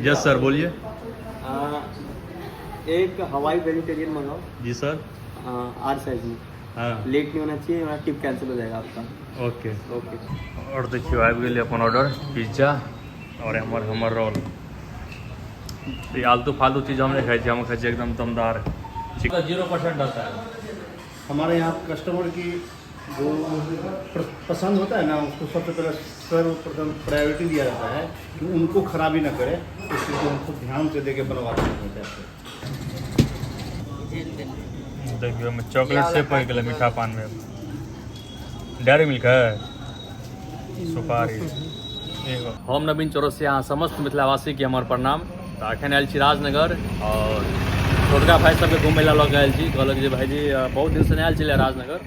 Yes sir बोलिए। एक हवाई वेजिटेरियन मंगाओ। जी सर। Are size में। हाँ। लेट नहीं होना चाहिए, वरना टिप कैंसिल हो जाएगा आपका। ओके। ओके। और देखियो आबि गेलै अपन ऑर्डर पिज्जा और हमर हमर रोल। ई आलतू फालतू चीज हम नहीं खाइ छी, हम खाइ छी एकदम दमदार। 0% आता है। हमारे यहाँ कस्टमर की जो पसंद होता है ना, उसको सबसे पहले सर्वप्रथम प्रायोरिटी दिया जाता है कि उनको खराबी ना करे। इस चीज़ को हम खूब ध्यान से दे के बनवाते हैं अपने से। देखियो ओहिमे चॉकलेट से पड़ि गेलै मीठा पान में। डेयरी मिल्क है, सुपारी एगो। हम नवीन चौरसिया, अहाँ समस्त मिथिलावासीके हमर प्रणाम। तऽ एखन आयल छी राजनगर और छोटका भाइ सबके घुमै लए लऽ कऽ आयल छी। कहलक जे भाइजी बहुत दिनसँ नहि आयल छलै राजनगर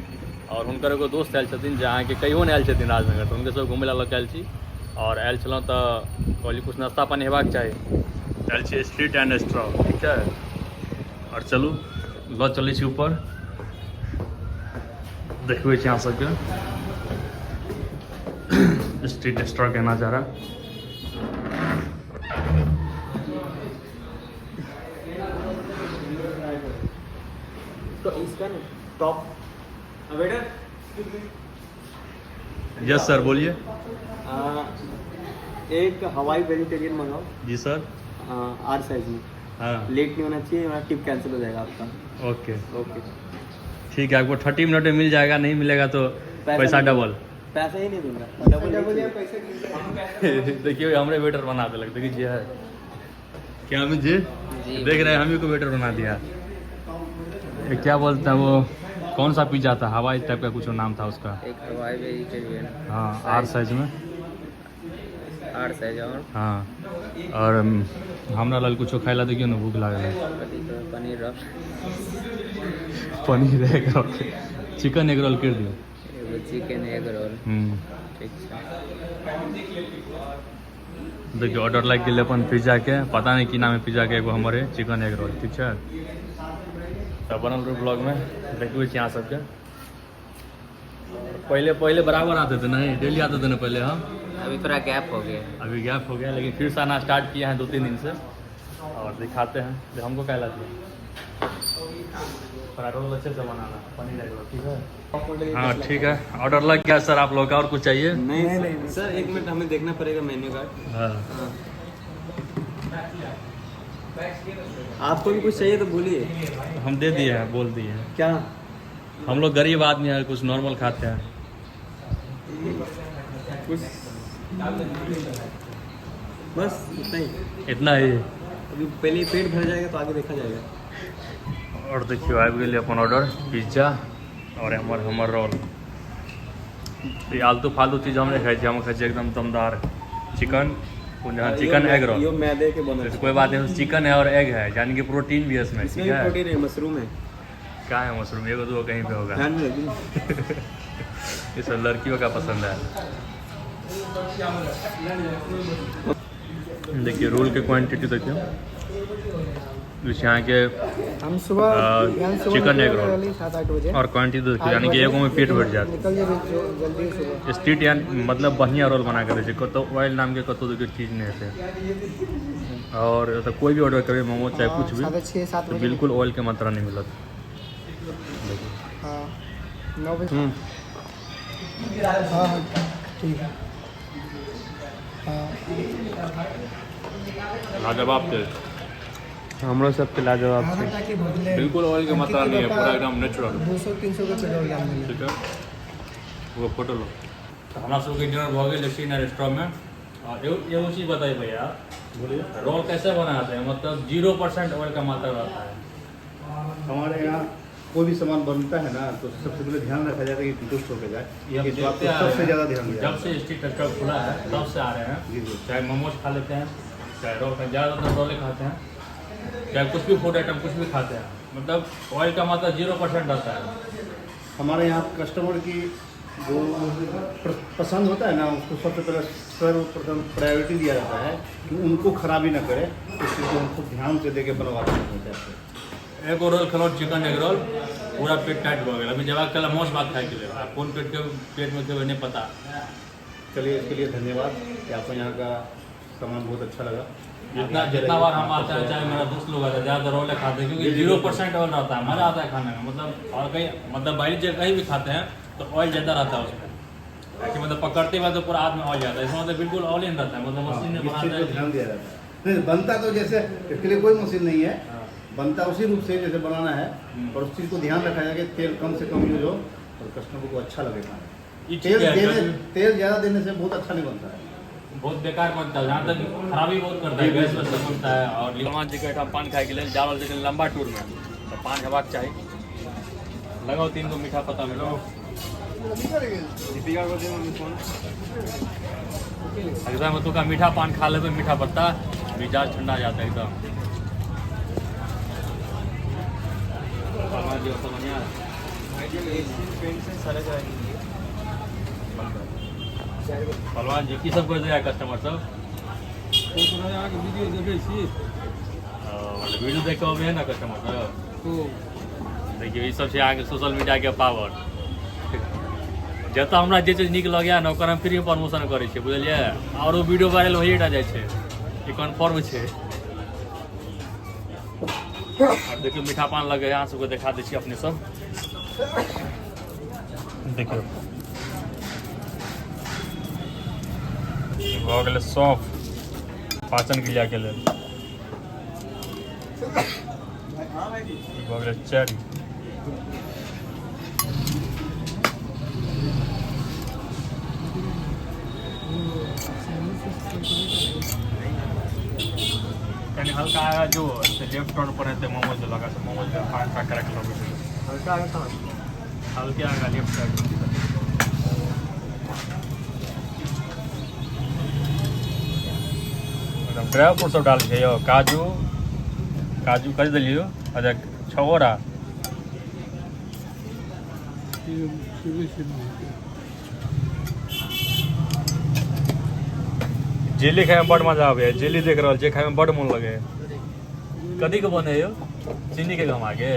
और हुनकर एगो दोस्त आयल छथिन जे अहाँके कहियो नहि आयल छथिन राजनगर, तऽ हुनके सब घुमै लए लऽ कऽ आयल छी। और आयल छलहुँ तऽ कहलियै किछु नाश्ता पानी हेबाक चाही। आयल छी स्ट्रीट एंड स्ट्रॉ, ठीक छै। और चलू लऽ चलै छी ऊपर, देखबै छी अहाँ सबके स्ट्रीट स्ट्रॉ के नजारा। तो इसका ना टॉप वेटर। यस सर बोलिए। एक हवाई वेजिटेरियन मंगाओ। जी सर। Are size में। हाँ। लेट नहीं होना चाहिए, वरना टिप कैंसिल हो जाएगा आपका। ओके। ओके। ठीक है, आपको 30 मिनट में मिल जाएगा, नहीं मिलेगा तो पैसा नहीं। डबल। पैसा ही नहीं दूंगा, डबल नहीं चाहिए। देखिए हमरे वेटर बना देलक, देखिए जी है क्या अमित जी देख रहे हैं, हम ही को वेटर बना दिया। ये क्या बोलता है वो, कौन सा पिज्जा था, हवाई टाइप का कुछ नाम था उसका। एक हवाई वेजिटेरियन। हाँ, are size में। आर साइज और हाँ, और हमरा लेल कुछो खाइ ला देखियौ ने, भूख लागल है। कथी तो paneer roll. Paneer egg roll, chicken egg roll कर दियौ। एगो चिकन एग रोल। ठीक छै। देखियौ ऑर्डर लागि गेलै अपन पिज्जाके, पता नहि की नाम है पिज्जाके, एगो हमर है चिकन एग रोल, ठीक छै। तऽ बनल रहू ब्लॉगमे, देखबै छी अहाँ सबके। पहले पहले बराबर आते थे, नहीं डेली आते थे ना पहले हम। अभी थोड़ा गैप हो गया है। अभी गैप हो गया, लेकिन फिर से आना स्टार्ट किया है 2-3 दिन से और दिखाते हैं। जो हमको क्या लाते हैं थोड़ा रोल अच्छे से बनाना, पनीर एग रोल, ठीक है। हाँ ठीक है, ऑर्डर लग गया सर आप लोग का, और कुछ चाहिए? नहीं नहीं सर, एक मिनट हमें देखना पड़ेगा मेन्यू कार्ड। हाँ। हाँ। आपको भी कुछ चाहिए तो बोलिए। हम दे दिए हैं, बोल दिए हैं। क्या? हम लोग गरीब आदमी हैं, कुछ नॉर्मल खाते हैं। कुछ बस इतना ही। इतना ही। अभी पहले पेट भर जाएगा तो आगे देखा जाएगा। और देखियो आबि गेलै अपन ऑर्डर पिज्जा और हमर हमर रोल। ई आलतू फालतू चीज हम नहीं खाइ छी, हम खाइ छी एकदम दमदार चिकन, चिकन एग रोल। यो मैदे के बनल। तो कोई बात नहीं, चिकन है और एग है, यानी कि प्रोटीन भी है इसमें। इसमें ठीक भी है। प्रोटीन है, मशरूम है। क्या है मशरूम? एगो दो कहीं पे होगा। ध्यान में रखिए। ये सब लड़कियों का पसंद है। देखिए रोल के क्वांटिटी देखियो, यहाँ के हम सुबह चिकन एग रोल 7-8 बजे और क्वांटिटी देखियो, यानी कि एगो में पेट भर जात। निकल जाए जल्दी सुबह। स्ट्रीट यान मतलब बढ़िया रोल बना के दै छै, कतौ ऑयल नाम के कतौ देखियो चीज नहीं हेतै। और एतऽ कोई भी ऑर्डर करबै मोमो चाहे कुछ भी, 6:30-7 तो बजे बिल्कुल ऑयल के मात्रा नहीं मिलत। हाँ, 9 बजे। हाँ हाँ ठीक है। हाँ। लाजवाब टेस्ट। हमरो सबके लाजवाब छै। बिल्कुल ऑयल के मात्रा नहीं है, पूरा एकदम नेचुरल। 200-300 के पेट्रोल डाल देले। ठीक है, वो फोटो लो। तो हमरा सबके डिनर भऽ गेल स्ट्रीट एंड रेस्टोरेंट में। और एगो चीज़ बताइए भैया। बोलिए। रोल कैसे बनाते हैं, मतलब 0% ऑयल का मात्रा रहता है? हमारे यहाँ कोई भी सामान बनता है ना, तो सबसे पहले ध्यान रखा जाता है कि दुष्ट होकर जाए। ये हम इस बात देखते को आ रहे सबसे हैं। ज़्यादा ध्यान दिया जब से स्ट्रीट रेस्टोरेंट खुला है तब से आ रहे हैं। जी जी। चाहे मोमोज खा लेते हैं, चाहे रोल, ज़्यादातर रोले खाते हैं, चाहे कुछ भी फूड आइटम कुछ भी खाते हैं, मतलब ऑयल का मात्रा 0% रहता है। हमारे यहाँ कस्टमर की जो पसंद होता है ना, उसको सबसे पहले सर्वप्रथम प्रायोरिटी दिया जाता है कि उनको खराबी ना करे। इस चीज़ को हम खूब ध्यान से दे के बनवाते हैं अपने से। एगो रोल खेलौ चिकन एग रोल, पूरा पेट टाइट भऽ गेल। अभी जब कल मौस भात खाइके लेल, आ कोन पेट के पेट में खेबै नहीं पता। चलिए, इसके लिए धन्यवाद कि आपको यहाँ का सामान बहुत अच्छा लगा। जितना जितना बार हम आते हैं, चाहे मेरा दोस्त लोग आता है, ज़्यादातर रोल खाते हैं, क्योंकि 0% ऑयल रहता है, मज़ा आता है खाने में। मतलब और कहीं मतलब बाहरी जगह कहीं भी खाते हैं तो ऑयल ज़्यादा रहता है उसमें, कि मतलब पकड़ते बाद तो पूरा हाथ में ऑयल जाता है, इसमें मतलब बिल्कुल ऑयल नहीं रहता है, मतलब मशीन में हाँ, इस बनाता चीज़ है। को ध्यान दिया जाता है। नहीं बनता तो जैसे इसके लिए कोई मशीन नहीं है, बनता उसी रूप से जैसे बनाना है, और उस चीज़ को ध्यान रखा जाए कि तेल कम से कम यूज हो और कस्टमर को अच्छा लगे खाना। ये तेल ठीक है, देने तेल ज़्यादा देने से बहुत अच्छा नहीं बनता है, बहुत बेकार बनता है, जहाँ तक खराबी बहुत करता है, गैस वैस सब बनता है। और भगवान जी के एहिठाम पान खाइके लेल जा रहल छै लंबा टूर में, तऽ पान खेबाक चाही। लगाओ 3 गो मीठा पत्ता में। एकदम ओतुका मीठा पान खा लेबै, मीठा पत्ता, मिजाज ठंडा जाता है एकदम। भगवान जी ओतऽ बढ़िआँ। पहलवान जी की सब कहि दैया कस्टमर सब? वीडियो देखै छी। वीडियो देख कऽ अबै है ने कस्टमर सब। देखियौ ई सब छै अहाँके सोशल मीडियाके पावर। जतऽ हमरा जे चीज नीक लगैया ने ओकर हम फ्रीमे प्रमोशन करै छियै, बुझलियै? आओर ओ वीडियो वायरल होइए टा जाइ छै, ई कन्फर्म छै। आओर देखियौ मीठा पान लगै है, अहाँ सबके देखा दै छी अपने सब। देखियौ भऽ गेलै सौंफ पाचन क्रियाके लेल। भऽ गेलै चेरी। कनि हल्का आगा जो से लेफ्ट टर्न पर हेतै मोमोज लगा से मोमोज पान खा करा के लबै छै। हल्का आगा कहाँ? हल्के आगा लेफ्ट साइड। एकदम ड्राई फ्रूट सब डाल छै यौ, काजू काजू कथी देलियौ? अच्छा छहोरा। जेली खाइमे बड मजा आबैया, जेली देख रहल छियै खाइमे बड मोन लगैया। कथी के बनै यौ? चीनी के गमा के।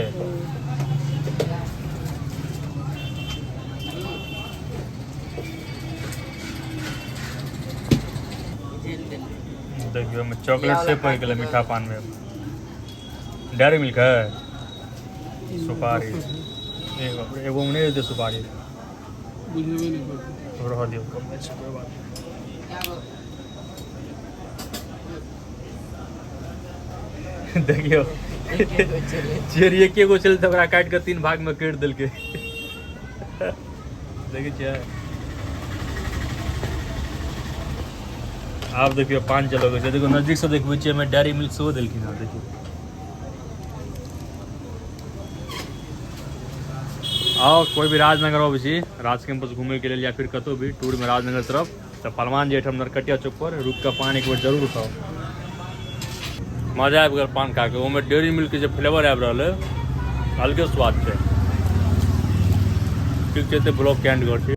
देखियौ ओहिमे चॉकलेट से पड़ि गेलै मीठा पान में। डेयरी मिल्क है, सुपारी एगो एगो में नहीं देते सुपारी, बुझेबे नहि करतै। रह दियौ कम छै, कोई बात नहीं। देखियौ चेरी एके गो छलै तऽ ओकरा काटि कऽ 3 भाग में करि देलकै। देखै छियै? आब देखियौ पान चलबै छै, देखियौ नजदीक से देखबै छियै, एहिमे डेयरी मिल्क सेहो देलखिन हँ। देखियौ आओ कोई भी राजनगर अबै छी राज कैंपस घूमैके लेल या फिर कतहु भी टूरमे राजनगर तरफ, तऽ पहलवान जी एहिठाम नरकटिया चौक पर रुकि कऽ पान एक बेर जरूर खाउ। मजा आबि गेल पान खा कऽ, ओहिमे डेयरी मिल्क के जे फ्लेवर आबि रहल है अलगे स्वाद छै। ठीक छै, तऽ ब्लॉग के एंड करै छी।